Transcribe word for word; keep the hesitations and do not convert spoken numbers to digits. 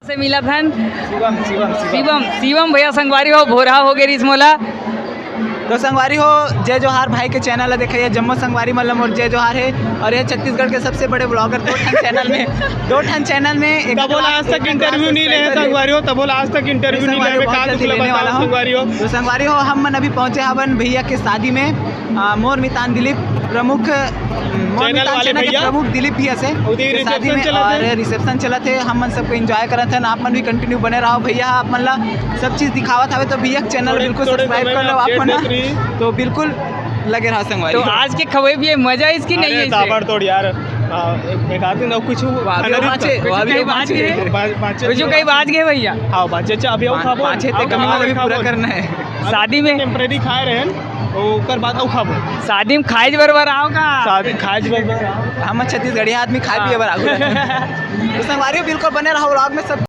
से मिलत हन। शिवम शिवम शिवम शिवम, शिवम भैया संगवारी हो, भोरहा हो गे रिस मोला। तो संगवारी हो, जय जोहार भाई के चैनल ला देखइया जम्मो संगवारी मन ला मोर जय जोहार हे। और ये छत्तीसगढ़ के सबसे बड़े ब्लॉगर दो ठन चैनल में, दो ठन चैनल में एक तबो ला आज तक इंटरव्यू नहीं ले संगवारी हो, तबो ला आज तक इंटरव्यू नहीं ले। का दुख लगा संगवारी हो। तो संगवारी हो, हम मन अभी पहुंचे हवन भैया के शादी में। आ, मोर मितान दिलीप प्रमुख, मोर चैनल मितान वाले चैनल के भैया। प्रमुख दिलीप भैया से उधर के शादी रिसेप्शन में। चलत और हे। रिसेप्शन चलत हे, हम मन सबको एंजॉय करत हन। आप मन भी कंटिन्यू बने रहो भैया, आप मन ला सब चीज दिखावत हवे। तो भैया के चैनल थोड़े- बिल्कुल थोड़े सब्सक्राइब समय कर में लो आप update मन देत रही। तो बिल्कुल लगे रहो संगवारी तो हो। आज के खवई भी मजा इसकी नहीं है इसे। ताबड़तोड़ यार। हाँ, एक, एक आदमी ना कुछ वो अभी बाँचे, वो अभी कहीं बाँचे। बाँचे। बा- बाँचे कुछ कहीं बाँच गए भैया। हाँ, बाँचे चे, अभी और खाबो। पाँचे ते कमी वाला भी पूरा करना है। शादी में टेम्परेरी खाए रहे हैं, ओकर बाद और खाबो। शादी में खाए बर बर आओ का? शादी खाए बर हम छत्तीसगढ़िया आदमी खाए पिए बर आगू। तो संगवारी हो, बिल्कुल बने रहो व्लॉग में सब।